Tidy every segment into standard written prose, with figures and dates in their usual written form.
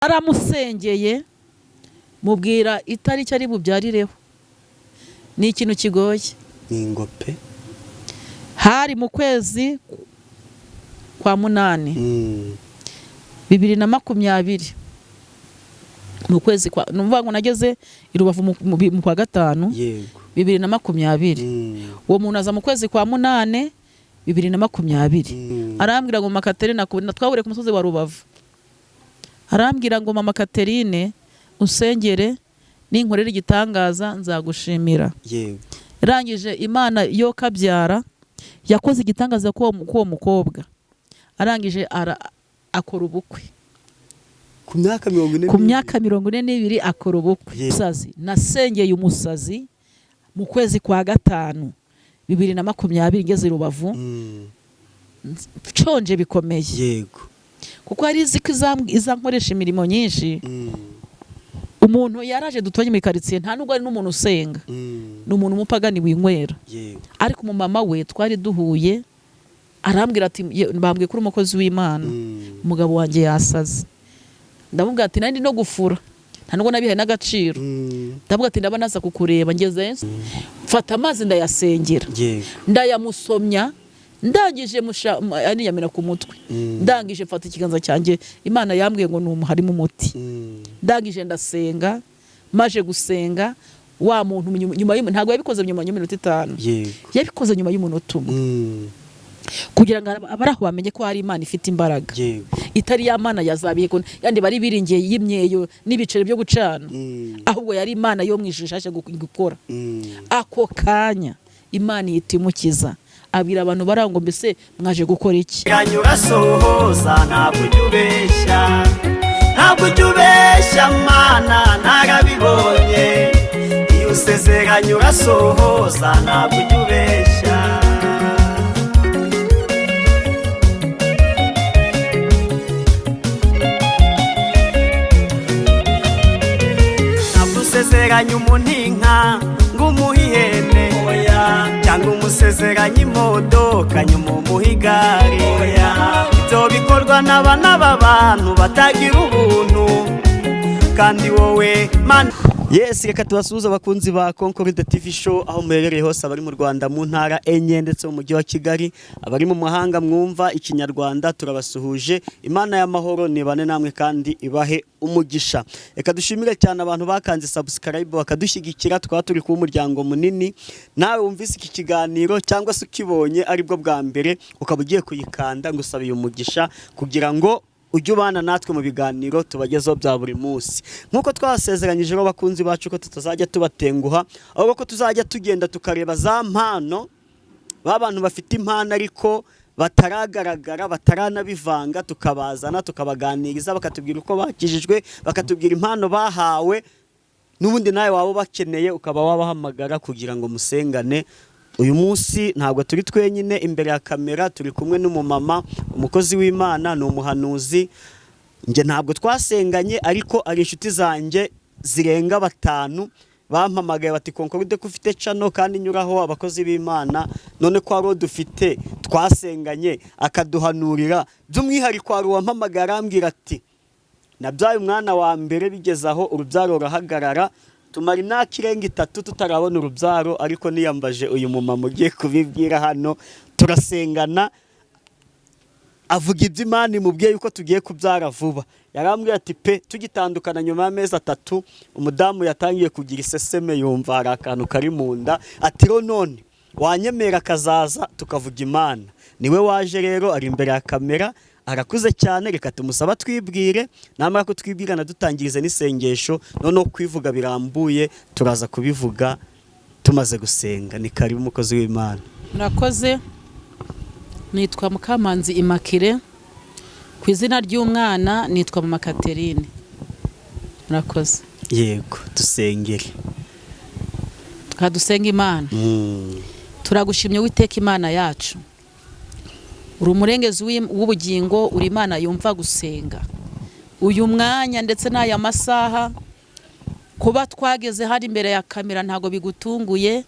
Naramusengeye, mubwira itariki ari bubyarireho. Ni ikintu kigoye. Ni ingope. Hari mu kwezi kwa munani, 2020, mu kwezi kwa, ni ukuvuga ngo nageze i Rubavu mu kwa gatanu 2020. Uwo muntu aza mu kwezi kwa munani 2020. Arambwira ngo: "Mama Katerine," twahuriye ku musozi wa Rubavu, arambwira ngo: "Mama Katerine, usengere, ninkorera igitangaza nzagushimira." Irangije, Imana yo kabyara yakoze igitangaza k'uwo mukobwa, arangije akora ubukwe. Ku myaka 42. Ku myaka 42 akora ubukwe. Umusazi nasengeye, umusazi mu kwezi kwa gatanu 2020, ngeze i Rubavu, nshonje bikomeye, kuko yari izi ko izankoresha imirimo nyinshi. Umuntu yaraje duturanye muri karitsiye, nta nubwo ari n'umuntu usenga, ni umuntu umupagani winywera, ariko umumama we twari duhuye arambwira ati: "Bambwiye ko uri umukozi w'Imana, umugabo wanjye yasaze." Ndamubwira ati nari ndi no gufura, nta nubwo nabihaye n'agaciro. Ndavuga ati ndaba naza kukureba. Ngeze mfata amazi ndayasengera, ndayamusomya, ndangije aniyamira ku mutwe. Ndangije mfata ikiganza cyanjye, Imana yambwiye ngo ni harimo umuti. Ndangije ndasenga, maje gusenga, wa muntu nyuma ntabwo yabikoze nyuma y'iminota 5, yabikoze nyuma y'umunota umwe, kugira ngo abari aho bamenye ko hari Imana ifite imbaraga, itari ya Mana yazabiye yandi bari biringiye y'imyeyo n'ibiceri byo gucana, ahubwo yari Imana yo mu ijuru ishashe gukora. Ako kanya Imana ihita imukiza. Abwira abantu bari aho ngo: "Mbese mwaje gukora iki?" Ganyura sohoza, ntabwo ujya ubeshya, ntabwo ujya ubeshya Mana, narabibonye. Iyo usezeranye urasohoza, ntabwo ujya ubeshya. Ntabwo usezeranye umuntu inka ngo umuhe ihene, cyangwa umusezeranye imodoka nyuma umuhe igare. Ibyo bikorwa n'abana b'abantu batagira ubuntu, kandi wowe Mana. Yes, reka tubasuhuze abakunzi ba Concorde TV Show aho muherereye hose, abari mu Rwanda mu ntara enye ndetse mu mujyi wa Kigali, abari mu mahanga mwumva Ikinyarwanda, turabasuhuje. Imana y'amahoro nibane namwe kandi ibahe umugisha. Reka dushimire cyane abantu bakanze subscribe bakadushyigikira, tukaba turi kuba umuryango munini. Nawe wumvise iki kiganiro cyangwa se ukibonye aribwo bwa mbere ukaba ugiye kuyikanda, ngo usabe uyu mugisha kugira ngo ujye ubana natwe mu biganiro tubagezaho bya buri munsi. Nk'uko twasezeranyije rero bakunzi bacu ko tutazajya tubatenguha, ahubwo ko tuzajya tugenda tukareba za mpano, ba bantu bafite impano ariko bataragaragara, bataranabivanga, tukabazana tukabaganiriza, bakatubwira uko bakijijwe, bakatubwira impano bahawe. N'ubundi nawe waba ubakeneye ukaba wabahamagara kugira ngo musengane. Uyu munsi ntabwo turi twenyine imbere ya kamera, turi kumwe n'umumama, umukozi w'Imana, ni umuhanuzi. Njye ntabwo twasenganye, ariko ari inshuti zanjye zirenga batanu bampamagaye bati: "Concorde, ko ufite channel kandi inyuraho abakozi b'Imana, none ko hari uwo dufite twasenganye akaduhanurira?" By'umwihariko hari uwampamagaye arambwira ati: "Nabyaye umwana wa mbere, bigeze aho urubyaro rurahagarara, tumara imyaka irenga 3 tutarabona urubyaro, ariko niyambaje uyu mumama ugiye kubibwira hano, turasengana, avuga ibyo Imana imubwiye yuko tugiye kubyara vuba." Yarambwiye ati pe, tugitandukana nyuma y'amezi 3 umudamu yatangiye kugira iseseme, yumva hari akantu kari mu nda. Ati: "Rero none wanyemera akazaza tukavuga Imana." Niwe waje rero, ari imbere ya kamera, arakuze cyane. Reka tumusaba twibwire, namara kutwibwira dutangirize n'isengesho. Noneho kwivuga birambuye turaza kubivuga tumaze gusenga. Ni karibu, umukozi w'Imana. Murakoze. Nitwa Mukamanzi Immaculée, ku izina ry'umwana nitwa Mama Katerine. Murakoze. Yego, dusengere. Tukadusenga Imana. Turagushimye Uwiteka Imana yacu, uri umurengezi w'ubugingo, uri Imana yumva gusenga. Uyu mwanya ndetse n'aya masaha kuba twageze hari imbere ya kamera ntabwo bigutunguye,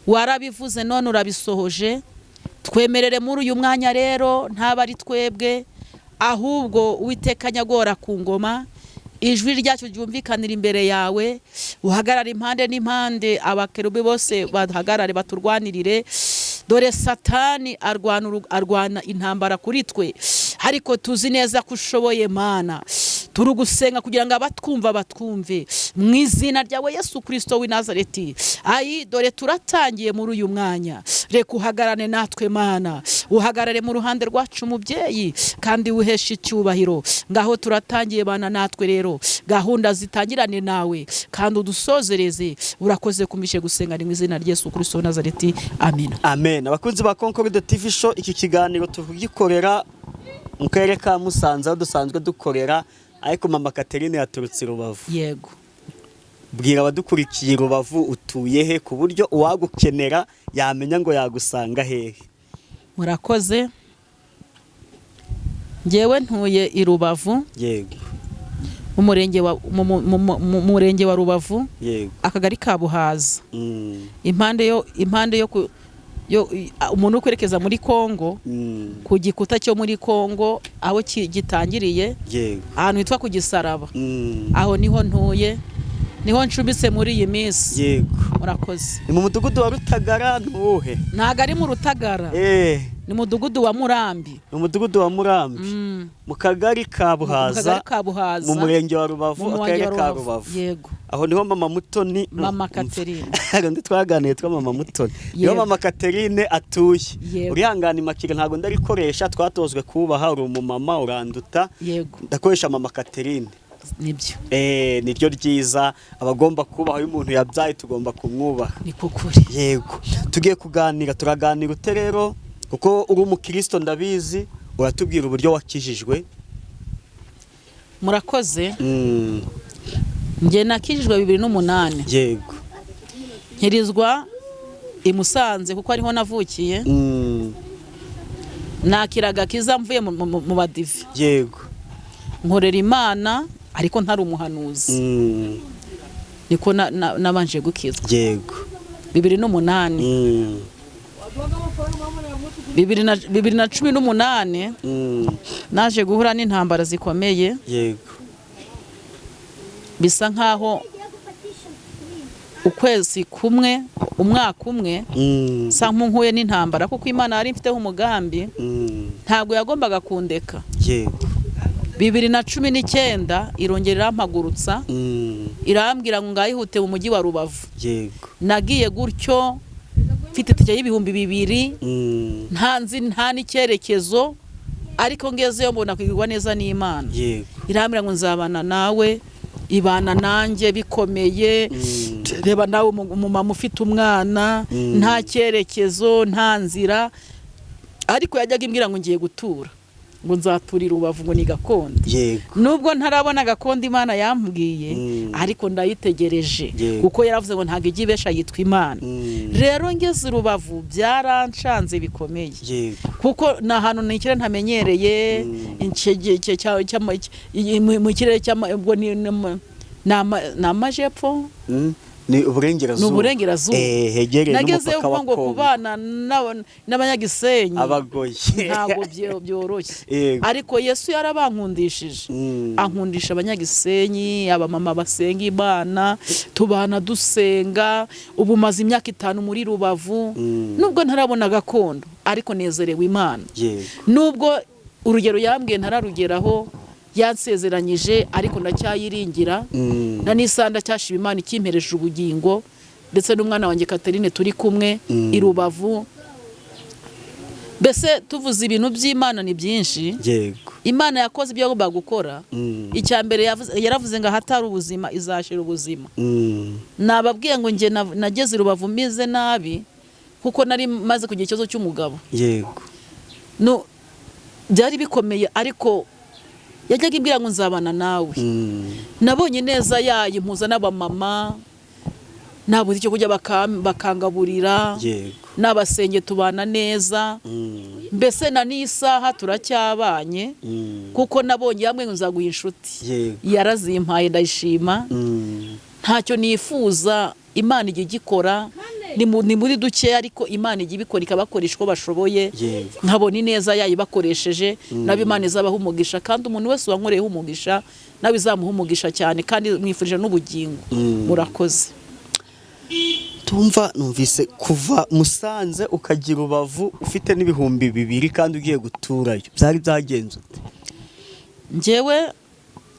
warabivuze none urabisohoje. Twemerere muri uyu mwanya rero ntaba ari twebwe, ahubwo Uwiteka nyagora ku ngoma. Ijwi ryacu ryumvikanira imbere yawe, uhagarare impande n'impande, abakerubi bose bahagarare baturwanirire. Dore Satani arwana intambara kuri twe, ariko tuzi neza ko ushoboye Mana. Turugusenga kugira ngo abatwumva batwumve mu izina ryawe Yesu Kristo w'i Nazareti. Ayi, dore turatangiye muri uyu mwanya, reka uhagarane natwe Mana, uhagarare mu ruhande rwacu mubyeyi, kandi uheshe icyubahiro. Ngaho turatangiye, bana natwe rero, gahunda zitangirane nawe kandi udusozereze. Urakoze kumishe gusenga ni mu izina rya Yesu Kristo w'i Nazareti, amina. Amen. Abakunzi ba Concorde TV Show, iki kiganiro tugikorera mu karere ka Musanze aho dusanzwe dukorera, ariko Mama Catherine yaturutse i Rubavu. Yego. Bwira abadukurikiye i Rubavu utuye he, ku buryo uwagukenera yamenya ngo yagusanga hehe. Murakoze. Ngewe ntuye i Rubavu. Yego. Mu murenge wa Rubavu. Yego. Akagari ka Buhaza. Impande yo umuntu uri kwerekeza muri Kongo, ku gikuta cyo muri Kongo aho gitangiriye, ahantu hitwa ku Gisaraba. Aho niho ntuye, niho ncumbitse muri iyi minsi. Yego. Murakoze. Ni mu mudugudu wa Rutagara ntuwuhe? Ntabwo ari mu Rutagara. Ni mudugudu wa Murambi. Ni umudugudu wa Murambi, mu kagari ka Mu kagari Buhaza, ka Buhaza, mu murenge wa Rubavu, mu murenge akarere wa ka Rubavu. Rubavu. Yego. Aho niho Mama Mutoni, Mama Catherine. Hari undi twaganiye twa Mama Mutoni, niho Yego. Mama Catherine atuye. Yego. Urihangana, imakire ntabwo ndarikoresha, twatozwe kubaha, uri umumama uranduta. Yego. Ndakoresha Mama Catherine. Nibyo. Niryo ryiza, abagomba kubaha, iyo umuntu yabyaye tugomba kumwubaha. Ni kukuri. Yego, tugiye kuganira, turaganira ute rero? Kuko uri umukristo ndabizi, uratubwira uburyo wakijijwe. Murakoze. Njye nakijijwe 2008. Yego. Nkirizwa i Musanze kuko ariho navukiye. Nakiraga kiza mvuye mu badive. Yego. Nkorera Imana ariko ntari umuhanuzi. Niko nabanje gukizwa. Yego. 2008. 2018 naje guhura n'intambara zikomeye. Yego. Bisa nkaho ukwezi kumwe, umwaka umwe, sa nkuhuye n'intambara, kuko Imana yari imfiteho umugambi. Ntabwo yagombaga kundeka. Yego. 2019 irongera irampagurutsa, irambwira ngo ngayihute mu mujyi wa Rubavu. Yego. Nagiye gutyo mfite itike y'2000, nta nzi nta n'icyerekezo, ariko ngezeyo mbona kwigirwa neza n'Imana. Yego. Irambwira ngo nzabana nawe, ibana nanjye bikomeye. Reba nawe umumama ufite umwana, nta cyerekezo, nta nzira, ariko yajyaga imbwira ngo ngiye gutura, ngo nzatura i Rubavu, ngo ni gakondo. Yego. Nubwo ntarabona gakondo Imana yambwiye, ariko ndayitegereje, kuko yaravuze ngo ntabwo ijya ibesha, yitwa Imana. Rero ngeze i Rubavu byarancanze bikomeye, Yego. kuko ni ahantu nikire ntamenyereye. Mu kirere ubwo ni amajepfo. Ni uburengerazuba. Ni uburengerazuba. Hegereye Nagezeyo n'umupaka wa kuko ngo Kongo. kubana n'abanyagisenyi Abagoyi. ntabwo byoroshye. Yego. Ariko Yesu yarabankundishije, ankundisha abanyagisenyi, abamama basenga Imana, tubana dusenga. Ubu maze imyaka 5 muri Rubavu. Nubwo ntarabona gakondo, ariko nezerewe Imana. Yego. Nubwo urugero yambwiye ntararugeraho yansezeranyije, ariko ndacyayiringira. Na n'isaha ndacyashima Imana ikimpereje ubugingo, ndetse n'umwana wanjye Catherine turi kumwe i Rubavu. Mbese tuvuze ibintu by'Imana ni byinshi. Yego. Imana yakoze ibyo yagombaga gukora. Icya mbere yaravuze ngo ahatari ubuzima izashira ubuzima. Nababwiye ngo njye nageze i Rubavu meze nabi, kuko nari maze kugira ikibazo cy'umugabo. Yego. No, byari bikomeye, ariko yajyaga imbwira ngo nzabana nawe. Nabonye neza yayo, impuza n'abamama, nabuze icyo kurya bakangaburira. Yego. N'abasenge tubana neza. Mbese na n'isaha turacyabanye, kuko nabonye yamwe ngo nzaguha inshuti. Yego. Yarazimpaye ndayishima. Ntacyo nifuza, Imana ijya igikora. Ni muri duke, ariko Imana ijya ibikora, ikabakoresha uko bashoboye. Nkabona ineza yayo ibakoresheje, nabo Imana izabaha umugisha, kandi umuntu wese wankoreyeho umugisha nawe izamuha umugisha cyane, kandi mwifurije n'ubugingo. Murakoze. Tumva numvise kuva Musanze ukagira Rubavu ufite n'2000 kandi ugiye guturayo, byari byagenze ute? Njyewe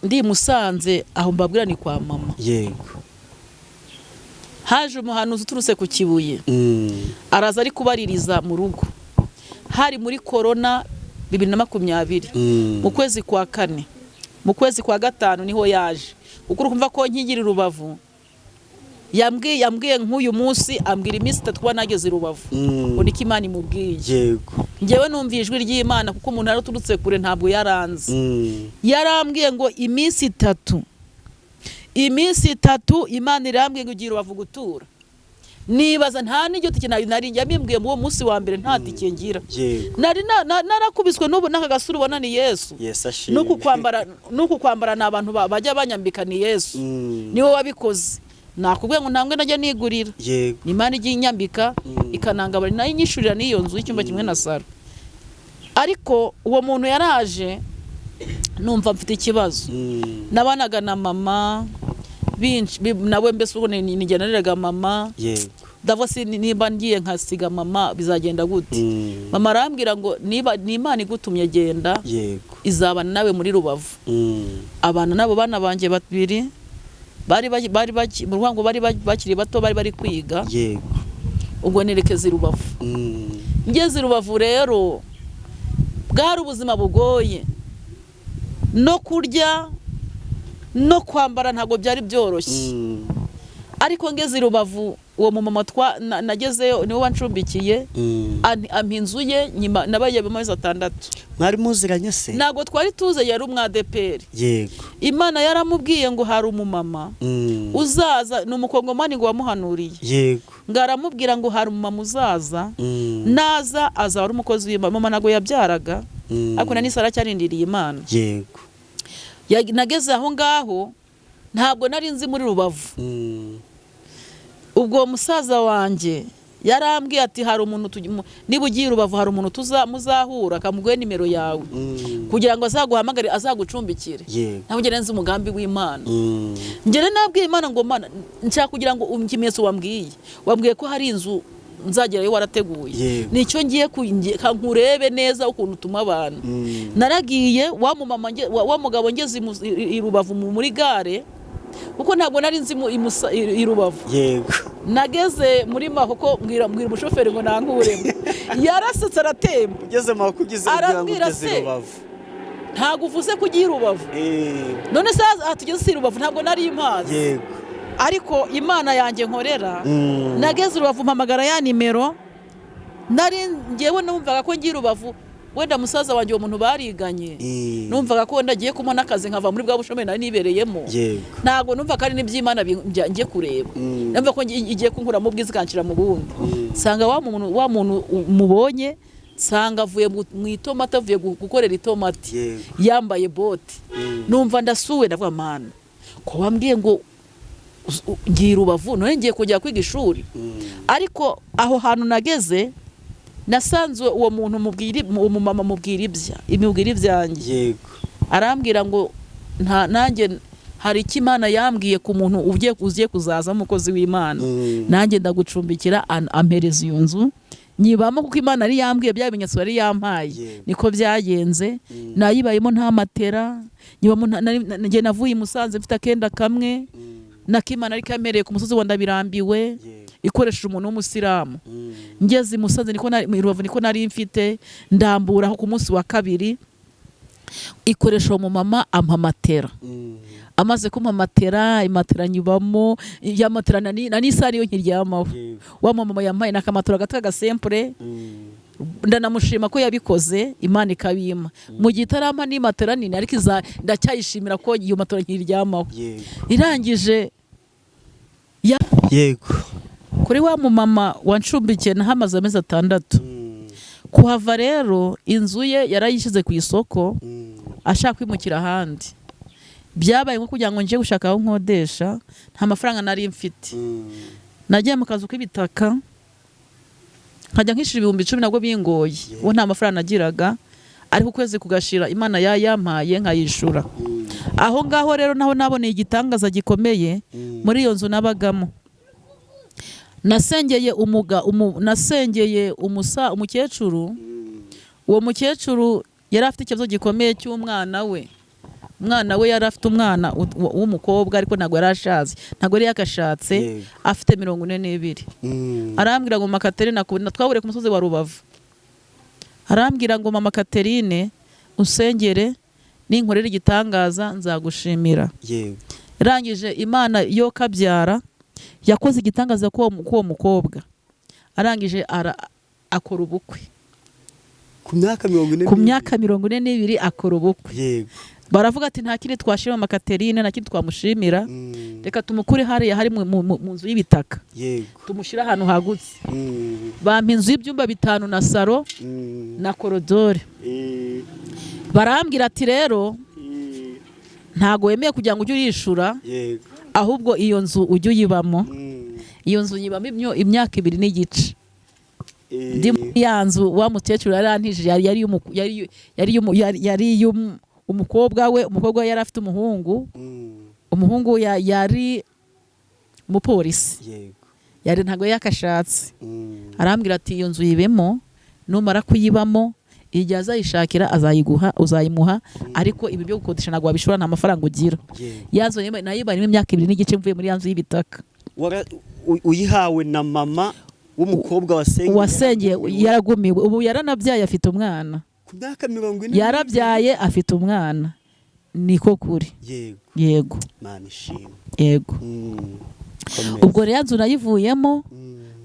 ndi i Musanze, aho mbabwira ni kwa mama. Haje umuhanuzi uturutse ku Kibuye, araza ari kubaririza mu rugo. Hari muri korona 2020, mu kwezi kwa kane, mu kwezi kwa gatanu niho yaje. Kuko urumva ko nkigira i Rubavu, yambwiye nk'uyu munsi, ambwira iminsi 3 kuba nageze i Rubavu, ngo niko Imana imubwiye. Njyewe numva ijwi ry'Imana, kuko umuntu yari kure, ntabwo yaranze. Yarambwiye ngo iminsi 3, iminsi 3 Imana irambwiye ngo ugiye Rubavu gutura. Nibaza nta n'iryo tike nari yabimbwiye mu uwo munsi wa mbere, nta tike ngira. Nari narakubiswe n'ubu n'aka gasura ubona ni Yesu. Yesu ashimwe. Nuku kwambara ni abantu bajya banyambika, ni Yesu. Niwe wabikoze. Nakubwiye ngo ntambwe najya nigurira. Ni Imana ijya inyambika, ikanangabara, nayo inyishurira n'iyo nzu y'icyumba kimwe na saro. Ariko uwo muntu yaraje, numva mfite ikibazo. Nabanaga na mama nawe mbese ubwo ni njye nareraga mama. Ndavuga si niba ngiye nkasiga mama bizagenda gute? Mama arambwira ngo niba ni Imana igutumye genda, izabana nawe muri Rubavu. Abana nabo bana banjye babiri bari bari mu ruhango, bari bakiri bato, bari bari kwiga. Ubwo nerekeza i Rubavu. Ngeze i Rubavu rero bwari ubuzima bugoye, no kurya no kwambara ntabwo byari byoroshye. Ariko ngeze i Rubavu, uwo mumama nagezeyo niwe wancumbikiye, ampa inzu ye, nyuma nabaye amezi 6. Mwari muziranye se? Ntabwo twari tuze, yari umwadeperi. Imana yaramubwiye ngo hari umumama uzaza, ni umukongomani ngo wamuhanuriye. Ngo aramubwira ngo hari umumama uzaza, naza azaba ari umukozi w'Imana. Mama ntabwo yabyaraga, ariko na nisi aracyarindiriye Imana. Nageze aho ngaho ntabwo nari nzi muri Rubavu. Ubwo musaza wanjye yarambwiye ati hari umuntu, niba ugiye i Rubavu hari umuntu muzahura, akamuguhe nimero yawe kugira ngo azaguhamagare azagucumbikire. Ntabwo njye nzi umugambi w'Imana. Njye nabwiye Imana ngo Mana, nshaka kugira ngo ikimenyetso wambwiye ko hari inzu nzagerayo warateguye, nicyo ngiye nkurebe neza ukuntu utuma abantu. Naragiye wa mumama wa mugabo ngeze i Rubavu muri gare, kuko ntabwo nari nzi i Rubavu. Nageze muri Mahoko mbwira umushoferi ngo nankuremo, yarasetse aratemba. Ugeze Mahoko ugeze kugira ngo ugeze i Rubavu, ntabwo uvuze ko ugiye i Rubavu. None se aha tugeze i Rubavu ntabwo nari mpazi. Ariko Imana yanjye nkorera, nageze i Rubavu mpamagara ya nimero nari ngewe. Numvaga ko ngiye i Rubavu wenda musaza wanjye uwo muntu bariganye, numvaga ko wenda agiye kumpa n'akazi nkava muri bwa bushomeri nari nibereyemo. Ntabwo numva ko ari n'iby'Imana ngiye kureba, numva ko igiye kunkuramo ubwiza ikanshyira mu bundi. Nsanga wa muntu mubonye, nsanga avuye mu itomati, avuye gukorera itomati, yambaye bote. Numva ndasuwe, ndavuga Mana ko wambwiye ngo ngiye i Rubavu, none ngiye kujya kwiga ishuri. Ariko aho hantu nageze nasanzwe uwo muntu umumama mubwira ibyanjye. Arambwira ngo nanjye hari icyo Imana yambwiye ku muntu ugiye kuzaza umukozi w'Imana, nanjye ndagucumbikira. Ampereza iyo nzu nyibamo, kuko Imana yari yambwiye bya bimenyetso yari yampaye, niko byagenze. Nayibayemo nta matera nyibamo, njye navuye i Musanze mfite akenda kamwe nakimana ariko yamereye ku musozi wa Ndabirambiwe, ikoresheje umuntu w'umusilamu. Ngeze i Musanze niko i Rubavu niko nari mfite, ndamburaho ku munsi wa kabiri ikoresha uwo mumama ampa matera. Amaze kumpa matera, imatera nyibamo, ya matera na n'isari yo nkiryamaho. Wa mumama yampaye n'akamatora gato k'agasempure, ndanamushima ko yabikoze, Imana ikabima. Mu gihe itarampa ni matera nini, ariko ndacyayishimira ko iyo matora nkiryamaho. Irangije kuri wa mumama wancumbikiye nahamaze amezi 6. Kuhava rero inzu ye yarayishyize ku isoko, ashaka kwimukira ahandi. Byabaye nko kugira ngo nje gushaka aho nkodesha, nta mafaranga nari mfite. Nagiye mu kazu k'ibitaka, nkajya nkishyura 10,000, nabwo bingoye. Uwo nta mafaranga nagiraga, ariko ukwezi kugashira Imana yayampaye nkayishura. Aho ngaho rero naho naboneye igitangaza gikomeye. Muri iyo nzu nabagamo nasengeye nasengeye umukecuru. Uwo mukecuru yari afite ikibazo gikomeye cy'umwana we. Umwana we yari afite umwana w'umukobwa, ariko ntabwo yari ashaze, ntabwo yari yakashatse. Afite 42. Arambwira ngo: "Mama Katerine," twahuriye ku musozi wa Rubavu, arambwira ngo: "Mama Katerine, usengere, ninkorera igitangaza nzagushimira." Irangije Imana yo kabyara yakoze igitangaza k'uwo mukobwa, arangije akora ubukwe. Ku myaka 42? Ku myaka 42 akora ubukwe. Baravuga ati: "Nta kindi twashima Mama Katerine, nta kindi twamushimira, reka tumukure hariya hari mu nzu y'ibitaka, tumushyire ahantu hagutse." Bampa inzu y'ibyumba 5 na saro na korodore. Barambwira ati: "Rero ntago wemeye kugira ngo ujye uyishura, ahubwo iyo nzu ujye uyibamo." Iyo nzu nyibamo imyaka 2 n'igice. Ndi muri ya nzu wa mukecuru yarantije, yari umukobwa we. Umukobwa we yari afite umuhungu. Umuhungu yari umupolisi. Yari ntabwo yakashatse. Arambwira ati: "Iyo nzu yibemo, numara kuyibamo igihe azayishakira azayiguha, uzayimuha, ariko ibi byo gukodesha ntabwo wabishobora, nta mafaranga ugira." Ya nzu nayo ibarimo imyaka 2 n'igice, mvuye muri ya nzu y'ibitaka. Uyihawe na mama w'umukobwa wasengeye? Wasengeye yaragumiwe. Ubu yaranabyaye, afite umwana. Ku myaka 40? Yarabyaye, afite umwana, niko kuri. Yego. Mana ishimwe. Yego. Komeza. Ubwo rero nzu nayivuyemo,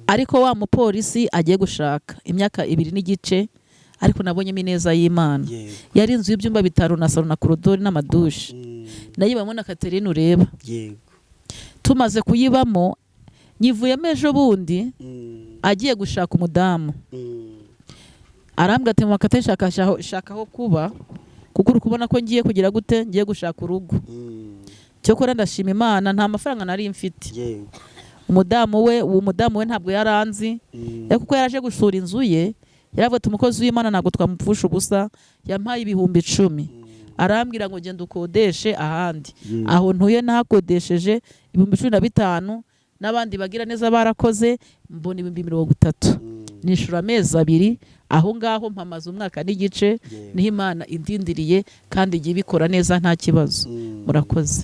ariko wa mupolisi agiye gushaka, imyaka 2 n'igice, ariko nabonyemo ineza y'Imana. Yari inzu y'ibyumba 5 na salo na korodori n'amadushe. Nayibamo na Katerine ureba. Tumaze kuyibamo, nyivuyemo ejo bundi, agiye gushaka umudamu. Arambwira ati: "Mama Katerine, shaka aho kuba, kuko uri kubona ko ngiye kugira gute, ngiye gushaka urugo." Cyokora ndashima Imana, nta mafaranga nari mfite. Umudamu we, uwo mudamu we ntabwo yaranzi, ariko kuko yaraje gusura inzu ye, yaravuga ati: "Umukozi w'Imana ntabwo twamupfusha ubusa." Yampaye 10,000, arambwira ngo: "Genda ukodeshe ahandi." Aho ntuye nahakodesheje 15,000, n'abandi bagira neza barakoze, mbona 30,000. Nishura amezi 2 aho ngaho, mpamaze umwaka n'igice. Niho Imana indindiriye, kandi igiye ibikora neza, nta kibazo. Murakoze.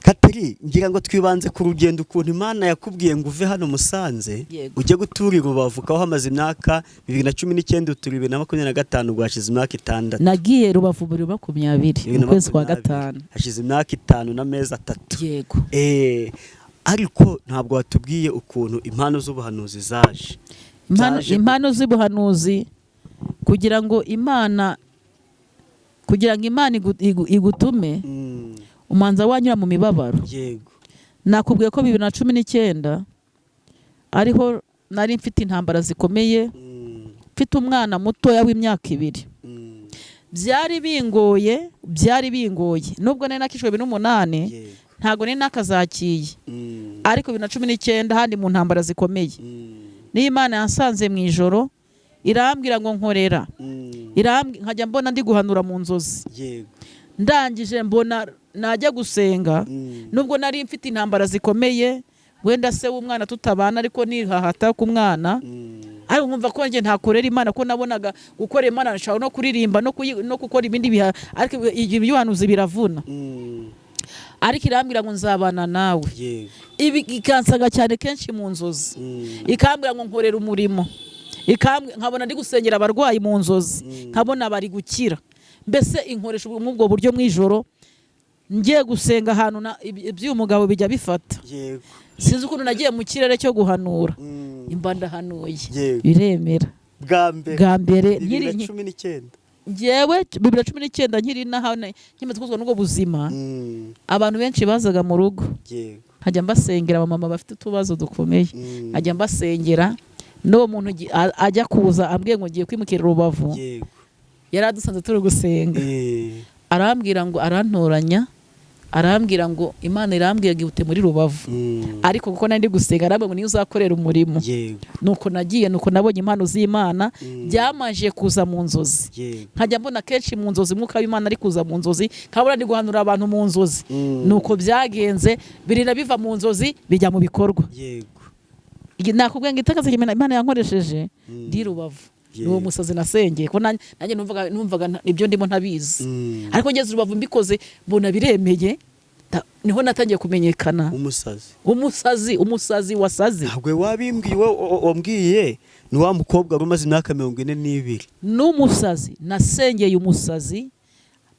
Kateri, ngira ngo twibanze ku rugendo, ukuntu Imana yakubwiye ngo uve hano Musanze ujye gutura i Rubavu, ukaba hamaze imyaka 2019, utura 2025, ubwo hashize imyaka 6. Nagiye Rubavu buri 20 Bibiri na mu kwezi kwa 20. 5. Hashize imyaka 5 n'amezi 3. Yego. Ariko ntabwo watubwiye ukuntu impano z'ubuhanuzi zaje. Zaje Impano z'ubuhanuzi, kugira ngo Imana igutume, umanza wanyura mu mibabaro. Nakubwiye ko 2019 ariho nari mfite intambara zikomeye, mfite umwana mutoya w'imyaka 2. Byari bingoye, byari bingoye, nubwo nari nakishwe 2008, ntabwo nari nakazakiye. Ariko 2019 handi mu ntambara zikomeye, niyo Imana yansanze mu ijoro, irambwira ngo nkorera. Nkajya mbona ndi guhanura mu nzozi. Ndangije mbona najya gusenga, nubwo nari mfite intambara zikomeye, wenda se w'umwana tutabana, ariko nihahata ku mwana, ariko nkumva ko njye ntakorera Imana, ko nabonaga gukora Imana nshobora no kuririmba no gukora ibindi biha, ariko iby'ubuhanuzi biravuna. Ariko irambwira ngo nzabana nawe. Ibi ikansanga cyane kenshi mu nzozi, ikambwira ngo nkorera umurimo. Nkabona ndi gusengera abarwayi mu nzozi, nkabona bari gukira. Mbese inkoresha muri ubwo buryo. Mu ijoro ngiye gusenga ahantu iby'uyu mugabo bijya bifata. Sinzi ukuntu nagiye mu kirere cyo guhanura, imba ndahanuye, biremera. Bwa mbere? Bwa mbere. Bibiri Nkiri na 19? Njyewe 2019, nkiri inaha, nkimaze kuzwa n'ubwo buzima, abantu benshi bazaga mu rugo, nkajya mbasengera, abamama bafite utubazo dukomeye, nkajya mbasengera. N'uwo muntu ajya kuza ambwiye ngo ngiye kwimukira Rubavu, yari adusanze turi gusenga, arambwira ngo arantoranya Arambwira ngo Imana irambwiye ngo ihute muri Rubavu. Ariko kuko nari ndi gusenga, arambwira ngo niyo uzakorera umurimo. Nuko nagiye, nuko nabonye impano z'Imana. Byamanje kuza mu nzozi. Nkajya mbona kenshi mu nzozi Mwuka w'Imana ari kuza mu nzozi, nkabona ndi guhanura abantu mu nzozi. Nuko byagenze, birira biva mu nzozi bijya mu bikorwa. Nakubwiye ngo itangaza Imana yankoresheje ndi Rubavu ni uwo musazi nasengeye, ko nanjye numvaga ibyo ndimo ntabizi. Ariko ngeze Rubavu mbikoze mbona biremeye, niho natangiye kumenyekana. Umusazi? Umusazi, umusazi wasaze. Ntabwo wabimbwiye, wambwiye ni wa mukobwa wari umaze imyaka 42. N'umusazi nasengeye, umusazi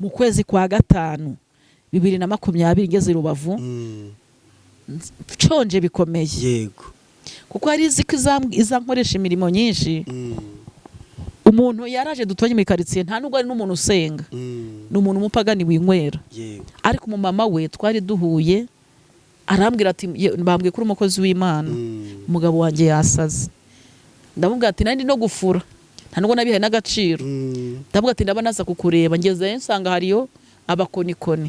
mu kwezi kwa gatanu 2020, ngeze i Rubavu nshonje bikomeye, kuko hari izi ko izankoresha imirimo nyinshi. Umuntu yaraje duturanye muri karitsiye, nta nubwo ari n'umuntu usenga, ni umuntu umupagani winywera. Ariko umumama we twari duhuye arambwira ati: "Bambwiye ko uri umukozi w'Imana, umugabo wanjye yasaze." Ndamubwira ati nari ndi no gufura, nta nubwo nabihaye n'agaciro. Ndamubwira ati ndaba naza kukureba. Ngezeyo nsanga hariyo abakonikoni.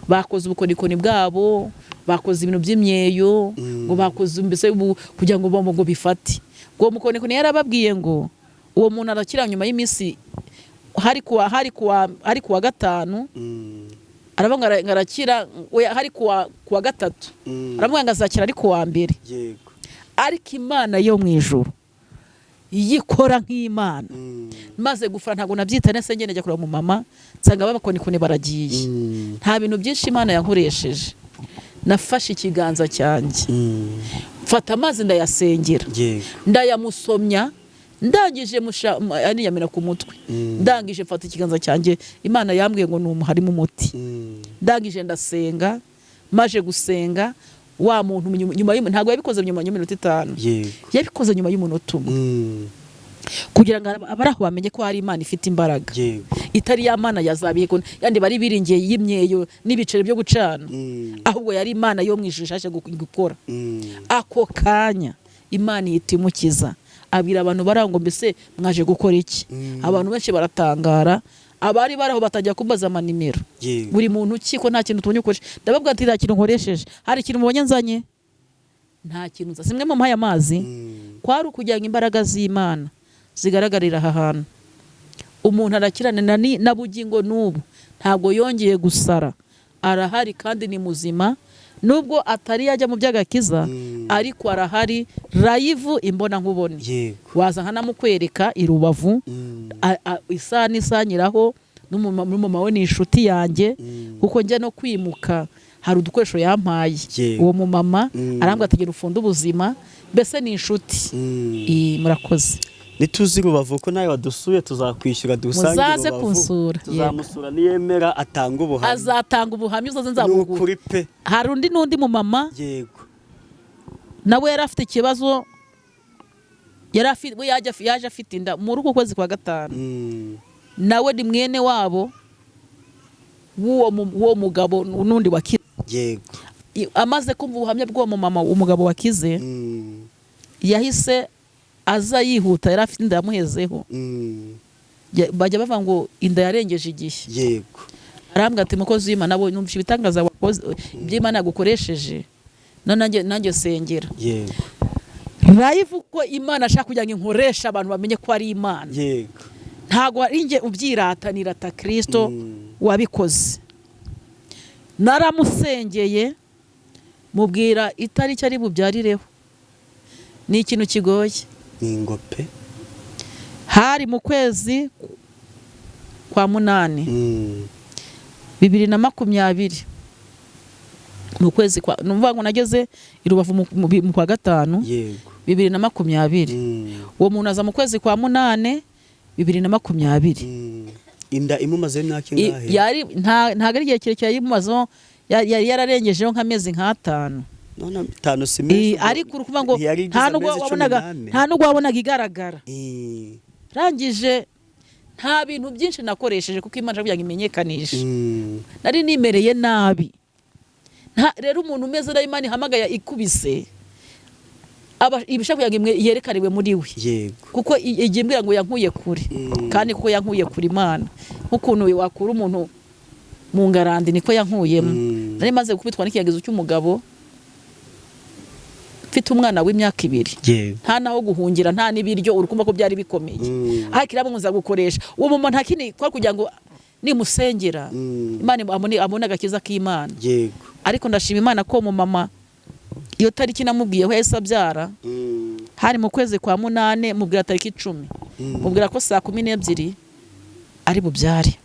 Bakoze ubukonikoni bwabo, bakoze ibintu by'imyeyo, ngo bakoze mbese kugira ngo ngo bifate. Ngo uwo mukonikoni yarababwiye ngo uwo muntu arakira nyuma y'iminsi, hari kuwa gatanu. Aravuga ngo arakira, oya, hari kuwa gatatu. Aravuga ngo azakira ari kuwa mbere. Ariko Imana yo mu ijuru yikora nk'Imana. Maze gufura ntabwo nabyita nese, ngenda njya kureba mu mama, nsanga babakonikoni baragiye. Nta bintu byinshi Imana yankoresheje. Nafashe ikiganza cyanjye, mfata amazi, ndayasengera, ndayamusomya, ndangije aniyamira ku mutwe. Ndangije mfata ikiganza cyanjye, Imana yambwiye ngo ni harimo umuti. Ndangije ndasenga, maje gusenga wa muntu nyuma, ntabwo yabikoze nyuma y'iminota 5, yabikoze nyuma y'umunota umwe, kugira ngo abari aho bamenye ko hari Imana ifite imbaraga, itari ya Mana ya zabihe yandi bari biringiye y'imyeyo n'ibiceri byo gucana, ahubwo yari Imana yo mu ijuru ishatse gukora. Ako kanya Imana ihita imukiza. Abwira abantu bari aho ngo: "Mbese mwaje gukora iki?" Abantu benshi baratangara, abari bari aho batangira kumbaza amanimero. Buri muntu ki ko nta kintu tubonye ukoresha? Ndababwira ati: "Nta kintu nkoresheje. Hari ikintu mubonye nzanye? Nta kintu nza simwe mumpaye amazi." Kwari ukugira ngo imbaraga z'Imana zigaragarira aha hantu. Umuntu arakirana na bugingo n'ubu ntabwo yongeye gusara, arahari kandi ni muzima, nubwo atari yajya mu by'agakiza, ariko arahari live imbona nkubone. Waza nkanamukwereka i Rubavu. Isaha n'isaha nyiraho n'umumama we ni inshuti yanjye, kuko njya no kwimuka hari udukoresho yampaye. Uwo mumama arambwira ati: "Genda ufunde ubuzima." Mbese ni inshuti. Murakoze. Nituzi Rubavu ko nawe wadusuye, tuzakwishyura dusange Muzaze Rubavu. kunsura. Yego. Tuzamusura, niyemera atanga ubuhamya. Azatanga ubuhamya, uzaze Ni nzamuguha. ukuri pe. Hari undi n'undi mumama nawe yari afite ikibazo, yari afite, we yaje afite inda muri uku kwezi kwa gatanu. Nawe ni mwene wabo w'uwo mugabo n'undi wakize. Amaze kumva ubuhamya bw'uwo mumama, umugabo wakize, yahise aza yihuta. Yari afite inda yamuhezeho. Bajya bavuga ngo inda yarengeje igihe. Arambwira ati: "Mukozi w'Imana, nabonye numvise ibitangaza wakoze, iby'Imana yagukoresheje, none nanjye sengera." Live ko Imana ashaka kugira ngo inkoreshe abantu bamenye ko ari Imana. Ntabwo ari njye ubyirata, nirata Kirisito wabikoze. Naramusengeye, mubwira itariki ari bubyarireho. Ni ikintu kigoye. Ni ingope. Hari mu kwezi kwa munani, 2020, mu kwezi kwa, numva ngo nageze i Rubavu mu kwa gatanu 2020. Uwo muntu aza mu kwezi kwa munane 2020. Inda imumazeho imyaka ingahe? Yari ntabwo ari igihe kirekire yayimumazeho, yari yararengejeho nk'amezi nk'atanu. None itanu si menshi? Ariko uri kuvuga ngo Ntiyari igize nta nubwo amezi cumi wabonaga n'ane. nta nubwo wabonaga igaragara. Rangije nta bintu byinshi nakoresheje, kuko Imana kugira ngo imenyekanishe. Nari nimereye nabi. Rero umuntu umeze nabi Imana ihamagaye ikubise aba ibishaka kugira ngo yerekaniwe muri we. Kuko igihe imbwira ngo yankuye kure, kandi kuko yankuye kure Imana, nk'ukuntu wakura umuntu Mu ngarandi niko yankuyemo. Nari maze gukubitwa n'ikiyagizo cy'umugabo, mfite umwana w'imyaka 2, nta naho guhungira, nta n'ibiryo, urukumva ko byari bikomeye. Ariko irabunza gukoresha uwo mama, nta kindi kwa kugira ngo nimusengera Imana abone agakiza k'Imana. Ariko ndashima Imana ko mu mama iyo tariki namubwiyeho yahise abyara. Hari mu kwezi kwa 8, mubwira tariki 10, mubwira ko saa 12 ari bubyare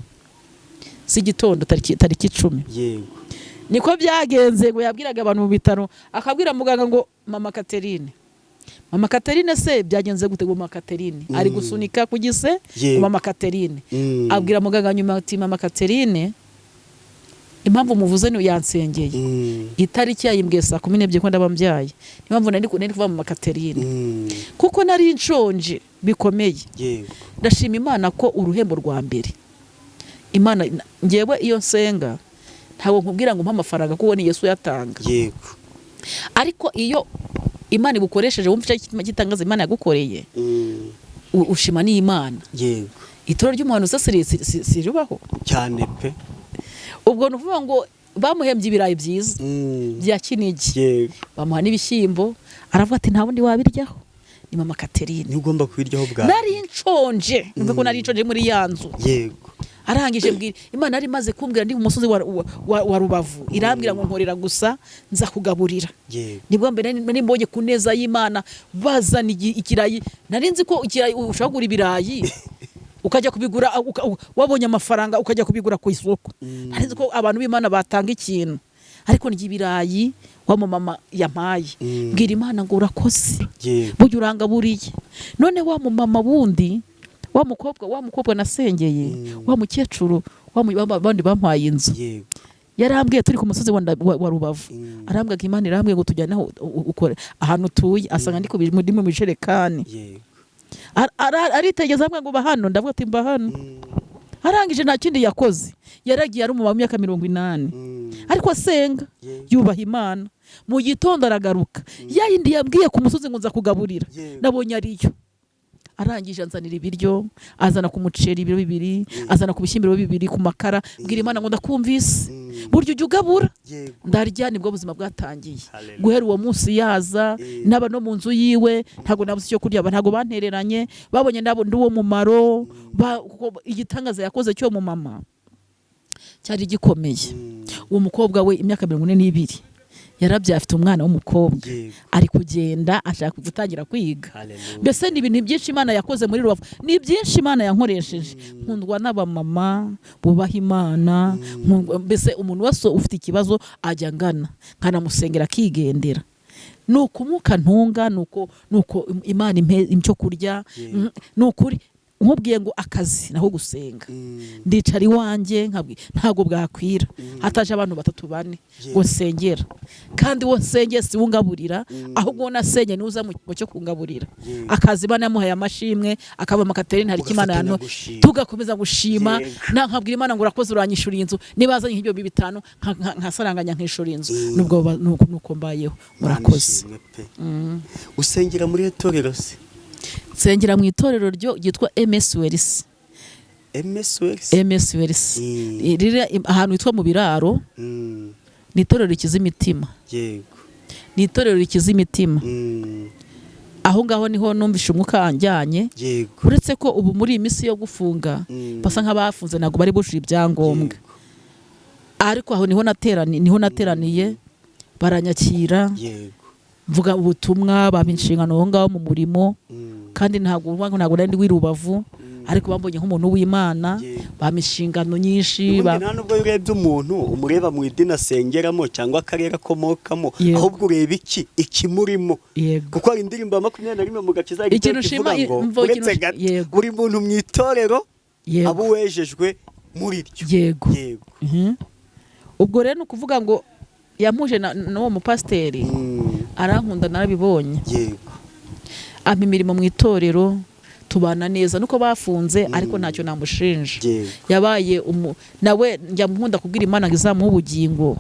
z'igitondo, tariki 10. Niko byagenze. Ngo yabwiraga abantu mu bitaro, akabwira muganga ngo mama Catherine, mama Catherine, se byagenze gute? Ngo mama Catherine ari gusunika ku gise, ngo mama Catherine. Abwira muganga nyuma ati mama Catherine, impamvu muvuze ni yansengeye. Itariki yayimbwiye saa 12 ko ndaba mbyaye, niyo mpamvu nari kuva mama Catherine, kuko nari nshonje bikomeye. Ndashima Imana ko uruhembo rwa mbere Imana, ngewe iyo nsenga ntabwo nkubwira ngo umpe amafaranga, kuko ni Yesu yatanga. Ariko iyo Imana igukoresheje, wumva icyo gitangaza Imana yagukoreye, ushima n'Imana. Itoro ry'umuhanuzi se ribaho cyane pe. Ubwo ni ukuvuga ngo bamuhembye ibirayi byiza bya Kinigi, bamuha n'ibishyimbo, aravuga ati nta wundi wabiryaho, ni mama Catherine. Ni ugomba kubiryaho bwa nari nshonje, numva ko nari nshonje muri ya nzu. Arangije mbwira Imana, yari imaze kumbwira ndi mu musozi wa Rubavu, irambwira ngo nkorera gusa nzakugaburira. Nibwo mbere nari mbonye ku neza y'Imana bazana ikirayi. Nari nzi ko ikirayi ushobora kugura ibirayi ukajya kubigura wabonye amafaranga, ukajya kubigura ku isoko. Nari nzi ko abantu b'Imana batanga ikintu, ariko ndya ibirayi wa mama yampaye. Mbwira Imana ngo urakoze, burya urangaburiye. None wa mumama wundi, wa mukobwa nasengeye, wa mukecuru, bandi bampaye inzu, yarambwiye turi ku musozi wa Rubavu, arambwira Imana irambwiye ngo tujyane aho ukore ahantu utuye, asanga ndi mu bijerekani. Aritegeza ambwira ngo mba hano, ndavuga ati mba hano. Arangije nta kindi yakoze, yaragiye ari umumama w'imyaka 80, ariko asenga, yubaha Imana. Mu gitondo aragaruka, ya yindi yambwiye ku musozi ngo nza kugaburira, nabonye ariyo. Arangije anzanira ibiryo, azana ku muceri ibiro 2, azana ku bishyimbo ibiro 2, ku makara. Mbwira Imana ngo ndakumvise, burya ujya ugabura. Ndarya, nibwo buzima bwatangiye. Guhera uwo munsi yaza naba no mu nzu yiwe, ntabwo nabuze icyo kurya, ntabwo bantereranye, babonye ndi uwo mumaro. Kuko igitangaza yakoze cyo mu mama cyari gikomeye. Uwo mukobwa we imyaka 42 yarabyaye, afite umwana w'umukobwa, ari kugenda ashaka gutangira kwiga. Mbese ni ibintu byinshi Imana yakoze muri Rubavu, ni byinshi Imana yankoresheje. Nkundwa n'abamama bubaha Imana, mbese umuntu wese ufite ikibazo ajya angana nkanamusengera akigendera. Ni ukumuka ntunga, nuko Imana impe icyo kurya. Ni ukuri nkubwiye ngo akazi naho gusenga, ndicara iwanjye ntabwo bwakwira hataje abantu 3 4 ngo nsengera, kandi uwo nsengeye si ungaburira, ahubwo uwo nasenye niwe uza mu cyo kungaburira. Akazi Imana yamuhaye amashimwe, akaba mama Catherine, hari icyo Imana Ugafatanya yano gushima. tugakomeza gushima. Nkabwira Imana ngo urakoze uranyishura inzu, niba azanye nk'ibyo 5 nkasaranganya nkishura inzu. Nubwo nuko mbayeho, murakoze. Imana ishimwe pe. Usengera muri itorero se? Nsengera mu itorero ryo ryitwa MS Wells. MS Wells. MS Wells riri ahantu hitwa mu Biraro. Ni itorero rikiza imitima. Ni itorero rikiza imitima. Aho ngaho niho numvishe umwuka wanjyanye. Uretse ko ubu muri iyi minsi yo gufunga, basa nk'abafunze, ntabwo bari bujuje ibyangombwa. Ariko aho niho nateraniye, baranyakira, mvuga ubutumwa, bampa inshingano aho ngaho mu murimo. Kandi ntabwo nari ndi w'i Rubavu, ariko bambonye nk'umuntu w'Imana, bampa inshingano nyinshi. Ubundi nta nubwo iyo urebye umuntu umureba mu idini asengeramo cyangwa akarere akomokamo, ahubwo ureba iki ikimurimo. Kuko hari indirimbo ya 21 mu gakiza Ikintu kivuga ushima ngo imvo, uretse gato buri muntu mu itorero aba uwejejwe muri ryo. Ubwo rero ni ukuvuga ngo yampuje n'uwo mupasiteri, arankunda, narabibonye. Ampa imirimo mu itorero, Tubana neza nuko bafunze, ariko ntacyo namushinja. Yego. Yabaye nawe njya nkunda kubwira Imana ngo izamuhe ubugingo,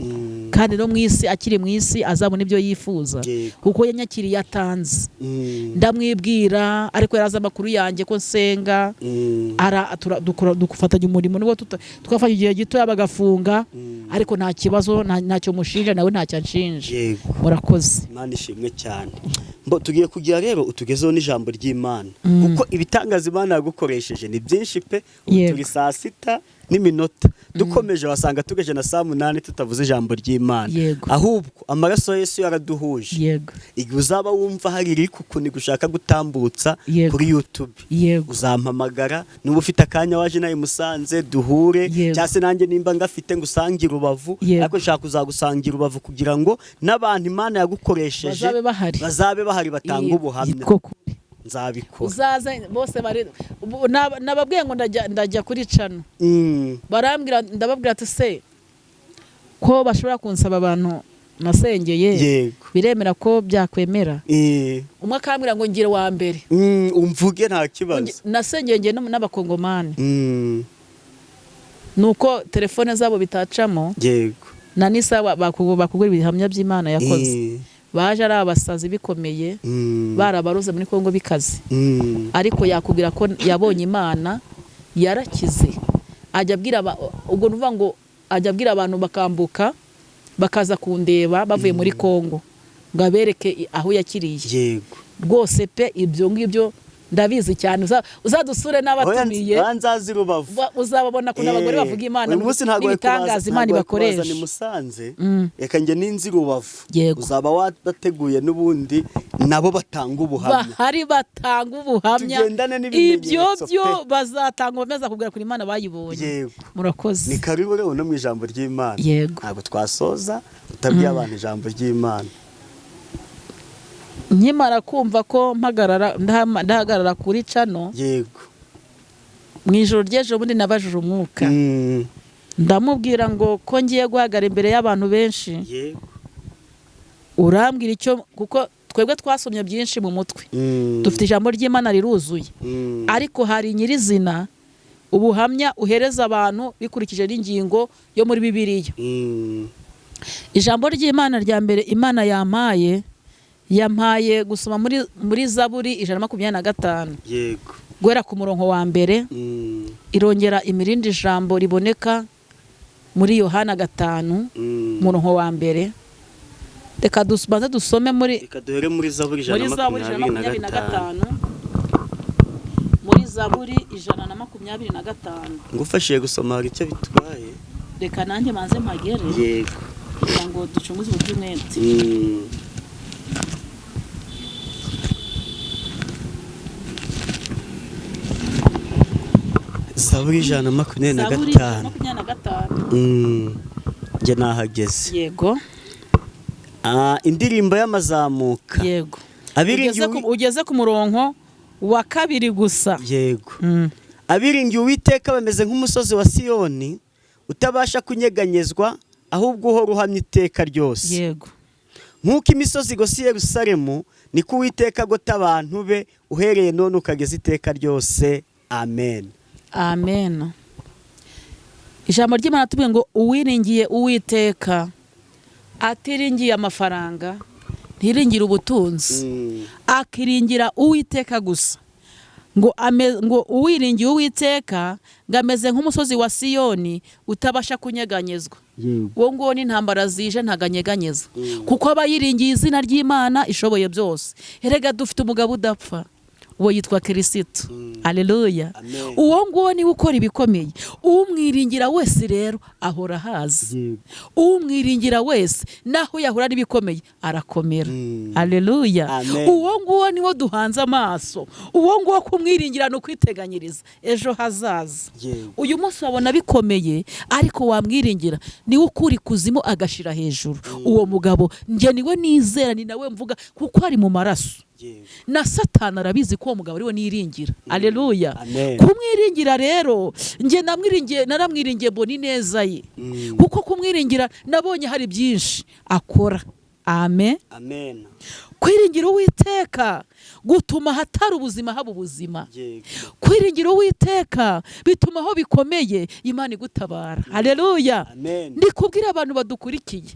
kandi no mu isi, akiri mu isi, azabona ibyo yifuza, kuko yanyakiriye atanze. Ndamwibwira, ariko yarazi amakuru yanjye ko nsenga. Dufatanya umurimo, nubwo twafashe igihe gito bagafunga, ariko nta kibazo, ntacyo mushinja, nawe ntacyo anshinja. Murakoze. Imana ishimwe cyane. Mbo tugiye kugira rero utugezeho n'ijambo ry'Imana, kuko ibitangaza Imana yagukoresheje ni byinshi pe. Ubu turi saa sita n'iminota, dukomeje wasanga tugeje na saa munani tutavuze ijambo ry'Imana. Ahubwo amaraso ya Yesu yaraduhuje. Igihe uzaba wumva hari iri kukuniga ushaka gutambutsa kuri YouTube, uzampamagara. Niba ufite akanya waje nawe Musanze duhure, cyangwa se nanjye nimba ngafite ngo usange i Rubavu. Ariko nshaka kuzagusangira Rubavu kugira ngo n'abantu Imana yagukoresheje bazabe bahari. Bazabe bahari batanga ubuhamya. Koko. Nzabikora. Uzaze bose bari ubu nababwiye ngo ndajya kuri channel. Barambwira, ndababwira ati: "Se ko bashobora kunsaba abantu nasengeye, biremera ko byakwemera?" Umwe akambwira ngo ngire wa mbere. Umvuge nta kibazo. Nasengeye ngiye n'abakongomani, nuko telefone zabo bitacamo. Na nisa bakugura ibihamya by'Imana yakoze. Baje ari abasazi bikomeye, barabaroze muri Kongo bikaze, ariko yakubwira ko yabonye Imana, yarakize. Ajya abwira ubwo ni ukuvuga ngo ajya abwira abantu bakambuka bakaza kundeba bavuye muri Kongo ngo abereke aho yakiriye. Rwose pe, ibyo ngibyo ndabizi cyane. Uzadusure n'abatumiye. Oya, nzazi Rubavu. Uzababona ukuntu abagore bavuga Imana Uyu munsi ntabwo bari n'ibitangaza Imana ntabwo bari kubazana ibakoresha. i Musanze. Reka njye ninzi Rubavu. Yego. Uzaba wabateguye n'ubundi nabo batanga ubuhamya. Bahari batanga ubuhamya. Tugendane n'ibimenyetso Ibyo byo pe. bazatanga ubuhamya, bakubwira kuri Imana bayibonye. Murakoze. Ni karibu rero no mu ijambo ry'Imana. Yego. Ntabwo twasoza utabwiye abantu ijambo ry'Imana. Nkimara kumva ko mpagarara, ndahagarara kuri channel, mu ijoro ry'ejo bundi nabajije umwuka, ndamubwira ngo ko ngiye guhagarara imbere y'abantu benshi, urambwira icyo, kuko twebwe twasomye byinshi mu mutwe, dufite ijambo ry'Imana riruzuye, ariko hari nyirizina ubuhamya uhereza abantu bikurikije n'ingingo yo muri Bibiliya. Ijambo ry'Imana rya mbere Imana yampaye gusoma muri Zaburi 125, guhera ku murongo wa mbere. Irongera imirindi jambo riboneka muri Yohana 5, umurongo wa mbere. Reka dubanze dusome muri Reka duhere muri Zaburi ijana muri na Zaburi ijana na makumyabiri makumyabiri na na gatanu. gatanu, muri Zaburi 125. Ngufashije gusoma hari icyo bitwaye? Reka nanjye manze mpagere, kugira ngo ducunguze uburyo umwete. Zaburi 125. Zaburi 125. Njye nahageze. Yego. Ah, indirimbo y'amazamuka. Yego. Abiringiye Ugeze ku murongo wa kabiri gusa. Yego. Abiringiye Uwiteka bameze nk'umusozi wa Siyoni utabasha kunyeganyezwa, ahubwo uhora uhamye iteka ryose. Nk'uko imisozi igose i Yerusalemu, niko Uwiteka agota abantu be uhereye none ukageza iteka ryose. Amen. Amen. Ijambo ry'Imana tubwiye ngo uwiringiye Uwiteka, atiringiye amafaranga, ntiringire ubutunzi, akiringira Uwiteka gusa, ngo uwiringiye Uwiteka ngo ameze nk'umusozi wa Siyoni utabasha kunyeganyezwa. Uwo nguwo n'intambara zije ntaganyeganyeza, kuko aba yiringiye izina ry'Imana ishoboye byose. Erega dufite umugabo udapfa, uwo yitwa Kirisitu. Aleluya. Amen. Uwo nguwo niwe ukora ibikomeye. Umwiringira wese rero ahora ahazi. Umwiringira wese naho yahura n'ibikomeye arakomera. Aleluya. Amen. Uwo nguwo niwo duhanze amaso. Uwo nguwo kumwiringira ni ukwiteganyiriza ejo hazaza. Uyu munsi wabona bikomeye, ariko wamwiringira niwe ukura ikuzimu agashira hejuru. Uwo mugabo njye niwe nizera, ni nawe mvuga, kuko ari mu maraso. Na Satani arabizi ko uwo mugabo ariwe niringira. Aleluya. Amen. Kumwiringira rero, njye namwiringiye, naramwiringiye mbona ineza ye, kuko kumwiringira nabonye hari byinshi akora. Amen. Amen. Kwiringira Uwiteka gutuma ahatari ubuzima haba ubuzima. Yego. Kwiringira Uwiteka bituma aho bikomeye Imana igutabara. Haleluya. Amen. Ndi kubwira abantu badukurikiye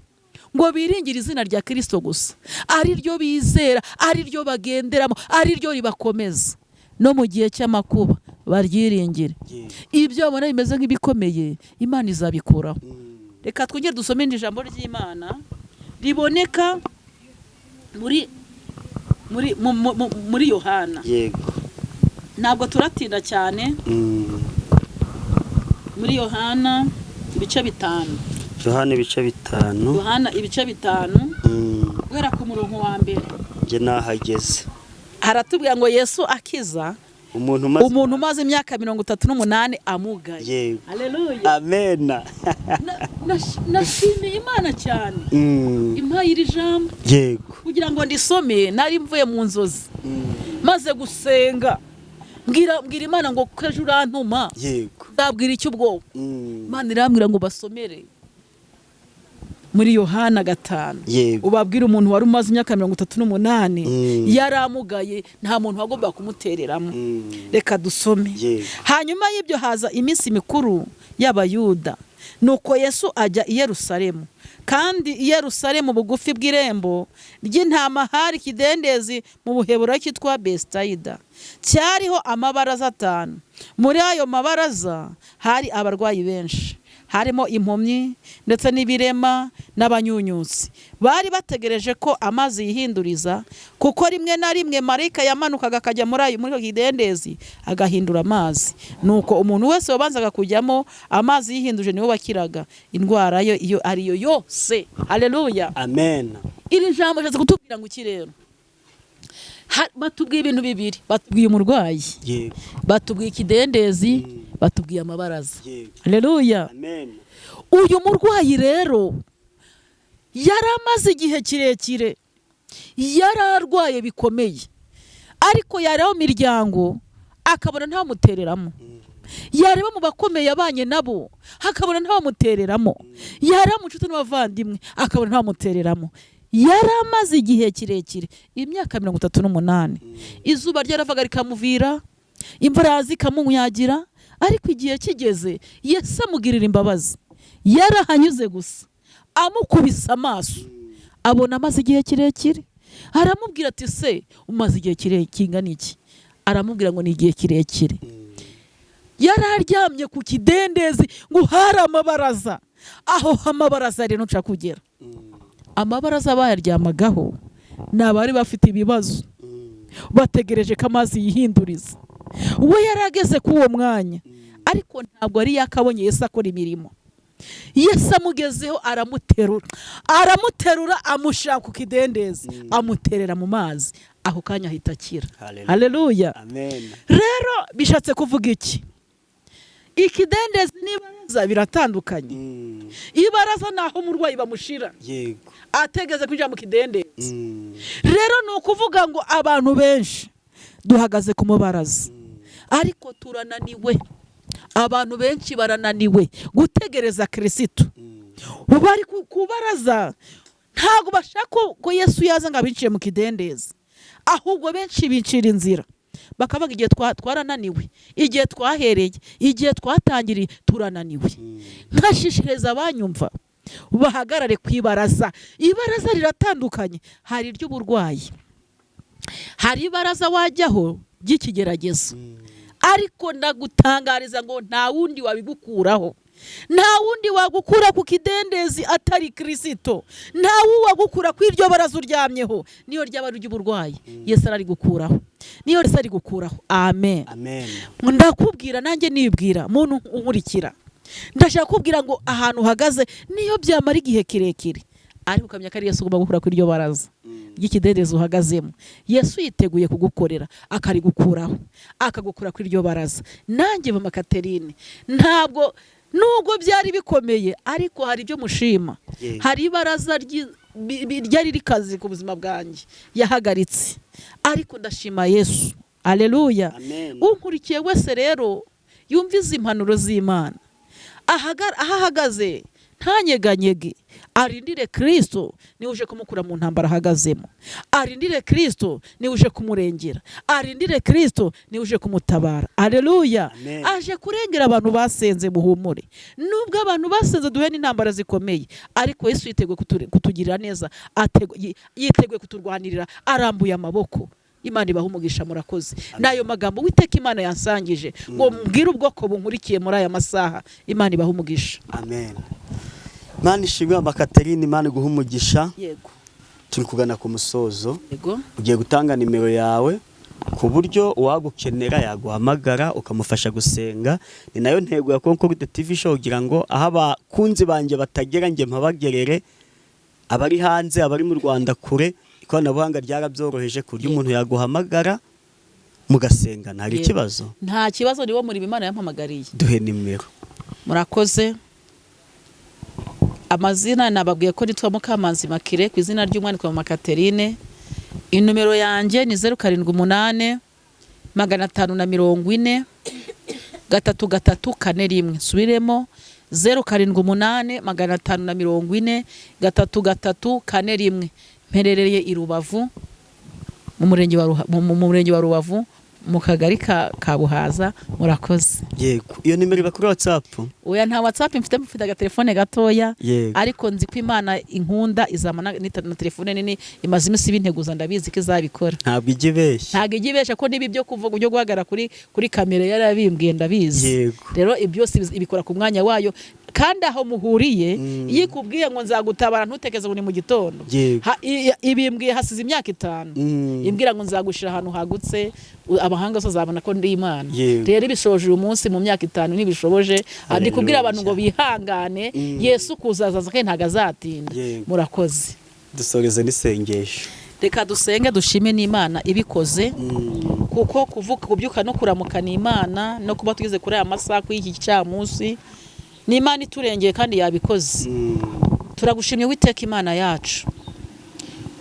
ngo biringire izina rya Kristo gusa, ari ryo bizera, ari ryo bagenderamo, ari ryo ribakomeza no mu gihe cy'amakuba baryiringire. Yego. Ibyo babona bimeze nk'ibikomeye Imana izabikuraho. Reka twongere dusome indi jambo ry'Imana riboneka muri muri mu- mu- mu- muri Yohana. Yego. Ntabwo turatinda cyane. Muri Yohana ibice 5. Yohana ibice 5. Yohana ibice 5 guhera ku murongo wa mbere. Njye nahageze. Haratubwira ngo Yesu akiza umuntu umaze umuntu umaze imyaka 38 amugaye. Yego. Haleluya. Amen. Nashimiye Imana cyane impaye iri jambo Yego. kugira ngo ndisome. Nari mvuye mu nzozi maze gusenga, mbwira Imana ngo ko ejo urantuma Yego. nzabwira icyo ubwoko. Imana irambwira ngo basomere muri Yohana 5. Yego. Ubabwira umuntu wari umaze imyaka 38 yaramugaye, nta muntu wagomba kumutereramo. Reka dusome. Yego. Hanyuma y'ibyo haza iminsi mikuru y'Abayuda, nuko Yesu ajya i Yerusalemu. Kandi i Yerusalemu bugufi bw'irembo ry'intama hari ikidendezi mu Buheburayo cyitwa Besitayida, cyariho amabaraza 5. Muri ayo mabaraza hari abarwayi benshi, harimo impumyi ndetse n'ibirema n'abanyunyutsi. Bari bategereje ko amazi yihinduriza, kuko rimwe na rimwe marayika yamanukaga akajya muri icyo kidendezi agahindura amazi. Nuko umuntu wese wabanzaga kujyamo amazi yihinduje niwe wakiraga indwara yo iyo ariyo yose. Haleluya. Amen. Iri jambo rishatse kutubwira ngo iki rero? Batubwiye ibintu bibiri, batubwiye umurwayi, Yego. batubwiye ikidendezi, batubwiye amabaraza. Yego. Haleluya. Amen. Uyu murwayi rero yari amaze igihe kirekire yararwaye bikomeye, ariko yareba mu miryango akabona ntamutereramo, yareba mu bakomeye abanye nabo akabona ntamutereramo, yareba mu nshuti n'abavandimwe akabona ntamutereramo. Yari amaze igihe kirekire, imyaka 38. Izuba ryaravaga rikamuvira, imvura yaza ikamunyagira, ariko igihe kigeze Yesu amugirira imbabazi. Yarahanyuze gusa amukubise amaso abona amaze igihe kirekire, aramubwira ati se umaze igihe kirekire kingana iki? Aramubwira ngo ni igihe kirekire. Yari aryamye ku kidendezi ngo hari amabaraza. Aho amabaraza rero nshaka kugera, amabaraza bayaryamagaho ni abari bafite ibibazo bategereje ko amazi yihinduriza. We yarageze kuri uwo mwanya, ariko ntabwo yari yakabonye Yesu akora imirimo. Yesu amugezeho aramuterura amushyira ku kidendezi, amuterera mu mazi, ako kanya ahita akira. Haleluya. Amen. Rero bishatse kuvuga iki? Ikidendezi n'ibaraza biratandukanye. Ibaraza ni aho umurwayi bamushira Yego. ategeze kwinjira mu kidendezi. Rero ni ukuvuga ngo abantu benshi duhagaze ku mubaraza, ariko turananiwe. Abantu benshi barananiwe gutegereza Kristo. Bari kubaraza, ntabwo bashaka ko Yesu yaza ngo abinjire mu kidendezi, ahubwo benshi bicira inzira bakavuga igihe twarananiwe, igihe twahereye, igihe twatangiriye turananiwe. Nkashishiriza abanyumva bahagarare ku ibaraza. Ibaraza riratandukanye, hari iry'uburwayi, hari ibaraza wajyaho ry'ikigeragezo, ariko ndagutangariza ngo nta wundi wabigukuraho, nta wundi wagukura ku kidendezi atari Kristo, nta wundi wagukura ku iryo baraza uryamyeho, niyo ryaba ari iry'uburwayi Yesu ararigukuraho, niyo Yesu arigukuraho. Amen. Amen. Ndakubwira nanjye nibwira muntu unkurikira, ndashaka kubwira ngo ahantu uhagaze niyo byamara igihe kirekire, ariko ukamenya ko ari Yesu ugomba gukura kuri iryo baraza ry'ikidendezi uhagazemo. Yesu yiteguye kugukorera, akarigukuraho, akagukura kuri iryo baraza. Nanjye mama Catherine, ntabwo nubwo byari bikomeye, ariko hari ibyo mushima. Hari ibaraza ryari rikaze ku buzima bwanjye yahagaritse, ariko ndashima Yesu. Haleluya. Unkurikiye wese rero yumva izi impanuro z'Imana, aho ahagaze Ntanyeganyege, arindire Kristo niwe uje kumukura mu ntambara ahagazemo, arindire Kristo niwe uje kumurengera, arindire Kristo niwe uje kumutabara. Aleluya. Amen. Aje kurengera abantu basenze. Muhumure, nubwo abantu basenze duhe n'intambara zikomeye, ariko Yesu yiteguye kutugirira neza, yiteguye kuturwanirira, arambuye amaboko. Imana ibaha umugisha, murakoze. N'ayo magambo Uwiteka Imana yansangije ngo mbwire ubwoko bunkurikiye muri aya masaha. Imana ibaha umugisha. Amen. Imana ishimwe. Mama Catherine, Imana iguhe umugisha. Yego. Turi kugana ku musozo. Yego. Ugiye gutanga nimero yawe ku buryo uwagukenera yaguhamagara ukamufasha gusenga. Ni nayo ntego ya Concorde TV Show, kugira ngo aho abakunzi banjye batagera njye mpabagerere, abari hanze, abari mu Rwanda kure. Ikoranabuhanga ryarabyoroheje ku buryo umuntu yaguhamagara mugasengana. Hari Yego. ikibazo? Nta kibazo, niwo murimo Imana yampamagariye. Duhe nimero. Murakoze. Amazina nababwiye ko nitwa Mukamanzi Makire, ku izina ry'umwana nitwa Mama Catherine. Inomero yanjye ni 078 540 3341. Nsubiremo: 078 540 3341. Mperereye i Rubavu, mu murenge wa Rubavu, mu kagari ka Buhaza. Murakoze. Yego, iyo nimero iba kuri WhatsApp? Oya, nta WhatsApp mfite, mfite agatelefone gatoya. Yego. Ariko nzi ko Imana inkunda izama na telefone nini. Imaze iminsi ibinteguza, ndabizi ko izabikora. Ntabwo ijya ibeshya. Ntabwo ijya ibesha, ko niba ibyo kuvuga, byo guhagarara kuri kamera yarabimbwiye, ndabizi. Rero ibyo byose ibikora ku mwanya wayo, kandi aho muhuriye, iyo ikubwiye ngo nzagutabara, ntutekeze ngo ni mu gitondo. Ibimbwiye hasize imyaka 5, imbwira ngo nzagushira ahantu hagutse, abahanga bose bazabona ko ndi Imana. Rero ibishoboje uyu munsi, mu myaka 5 ntibishoboje. Ndi kubwira abantu ngo bihangane, Yesu kuzazaza kandi ntabwo azatinda. Murakoze. Dusoreze n'isengesho. Reka dusenge, dushime n'Imana ibikoze, kuko kuvuka, kubyuka no kuramuka ni Imana, no kuba tugeze kuri aya masaha, kuri iki gicamunsi, ni Imana iturengeye kandi yabikoze. Turagushimye Uwiteka Imana yacu,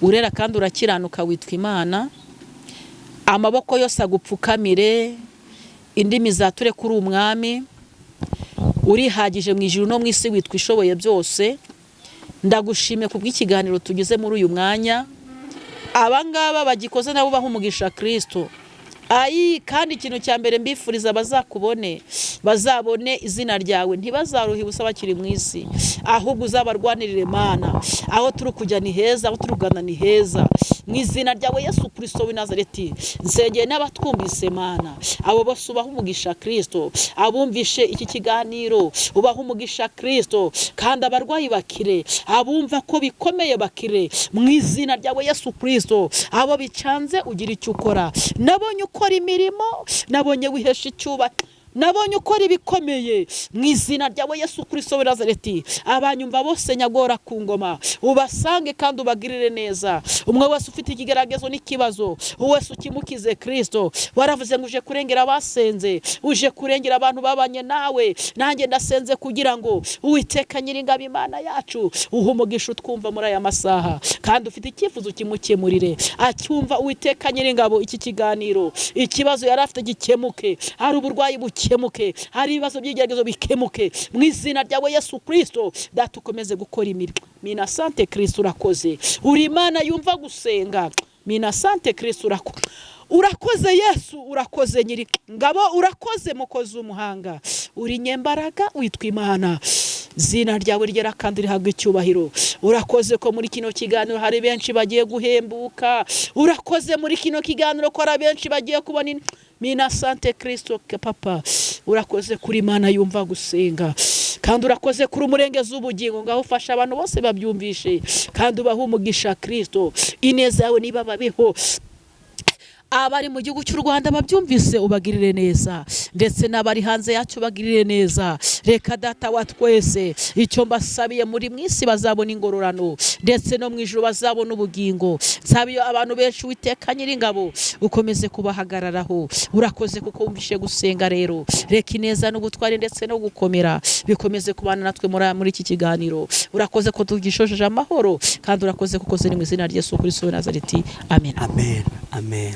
urera kandi urakiranuka, witwa Imana. Amaboko yose agupfukamire, indimi zature kuri umwami. Urihagije mu ijuru no mu isi, witwa ishoboye byose. Ndagushimye kubw'ikiganiro tugize muri uyu mwanya. Abangaba bagikoze nabo baha umugisha Kristo. Ayi, kandi ikintu cya mbere mbifuriza, bazakubone, bazabone izina ryawe, ntibazaruhe ubusa bakiri mu isi, ahubwo uzabarwanirire Mana. Aho turi kujya ni heza, aho turi kugana ni heza, mu izina ryawe Yesu Kristo w'i Nazareti. Nsengeye n'abatwumvise Mana, abo bose ubaha umugisha Kristo. Abumvishe iki kiganiro ubaha umugisha Kristo, kandi abarwayi bakire, abumva ko bikomeye bakire, mu izina ryawe Yesu Kristo. Abo bicanze ugira icyo ukora. Nabonye ukora imirimo, nabonye wihesha icyubahiro, nabonye ukora ibikomeye, mu izina ryawe Yesu Kristo w'i Nazareti. Abanyumva bose, nyagora ku ngoma, ubasange kandi ubagirire neza. Umwe wese ufite ikigeragezo n'ikibazo, wese ukimukize Kristo. Waravuze ngo uje kurengera abasenze, uje kurengera abantu babanye nawe. Nanjye ndasenze kugira ngo Uwiteka Nyiringabo Imana yacu uhe umugisha utwumva muri aya masaha, kandi ufite icyifuzo ukimukemurire. Acyumva Uwiteka Nyiringabo iki kiganiro, ikibazo yari afite gikemuke, hari uburwayi bukemuke, hari ibibazo by'ibigeragezo bikemuke, mu izina ryawe Yesu Kristo. Data, ukomeze gukora imirimo. Mina sante Kristo, urakoze, uri Imana yumva gusenga. Mina sante Kristo, urakoze Yesu, urakoze nyiri ngabo, urakoze mukozi w'umuhanga, uri nyembaraga, witwa Imana. Zina ryawe ryera kandi rihabwa icyubahiro. Urakoze ko muri kino kiganiro hari benshi bagiye guhembuka. Urakoze muri kino kiganiro ko hari benshi bagiye kubona mina sante Kristo. Papa, urakoze kuri Imana yumva gusenga, kandi urakoze kuri umurengezi w'ubugingo. Ngaho ufasha abantu bose babyumvishe, kandi ubahe umugisha Kristo. Ineza yawe niba babeho. Abari mu gihugu cy'u Rwanda babyumvise ubagirire neza, ndetse n'abari hanze yacyo ubagirire neza. Reka Data wa twese, icyo mbasabiye, muri mu isi bazabona ingororano, ndetse no mu ijuru bazabona ubugingo. Nsabiye abantu benshi, Uwiteka Nyiringabo ukomeze kubahagararaho. Urakoze kuko wumvishe gusenga. Rero reka ineza n'ubutwari ndetse no gukomera bikomeze kubana natwe muri iki kiganiro. Urakoze ko tugishojeje amahoro, kandi urakoze kuko ziri mu izina rya Yesu Kristo w'i Nazareti, amen. Amen, amen.